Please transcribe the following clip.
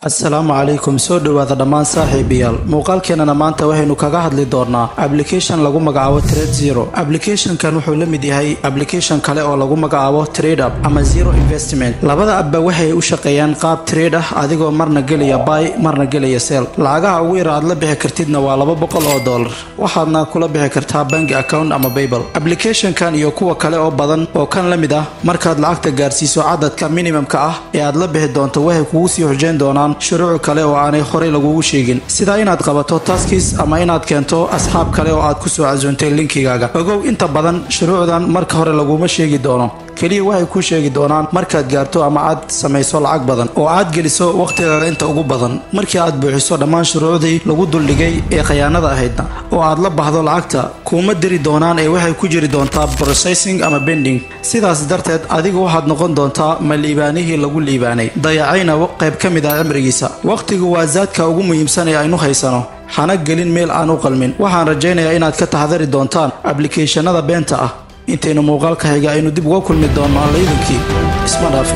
Asalaamu calaykum, soo dhowaada dhammaan saaxiibayaal. Muuqaalkeenana maanta waxaynu kaga hadli doonaa application lagu magacaabo Trade Zero. Applicationkan wuxuu la mid yahay application kale oo lagu magacaabo Trade Up ama Zero Investment. Labada appba waxay u shaqeeyaan qaab trade ah, adigoo marna gelaya buy, marna gelaya sell. Lacagaha ugu yar aad la bixi kartidna waa $200, waxaadna kula bixi kartaa bank account ama PayPal. Applicationkan iyo kuwa kale oo badan oo kan la mid ah, markaad lacagta gaarsiiso cadadka minimumka ah ee aad la bixi doonto, waxay kugu sii xujeyn doonaan shuruuc kale oo aanay horey lagugu sheegin, sida inaad qabato tasks ama inaad keento asxaab kale oo aad kusoo casuuntay linkigaaga. Ogow, inta badan shuruucdan marka hore laguma sheegi doono, keliya waxay kuu sheegi doonaan markaad gaarto ama aad samayso lacag badan oo aad geliso wakhtigaaga inta ugu badan. Markii aad buuxiso dhammaan shuruucdii lagu duldhigay ee khayaanada ahaydna oo aad la baxdo lacagta, kuuma diri doonaan ee waxay ku jiri doontaa processing ama pending. Sidaas darteed adigu waxaad noqon doontaa ma liibaanihii lagu liibaanay, dayacayna qayb ka mid ah cimrigiisa. Wakhtigu waa zaadka ugu muhiimsan ee aynu haysano, hana gelin meel aan u qalmin. Waxaan rajaynayaa inaad ka taxadari doontaan applicationada beenta ah. Intaynu muuqaalka xiga aynu dib uga kulmi doonno, alla idinkii isma dhaaf.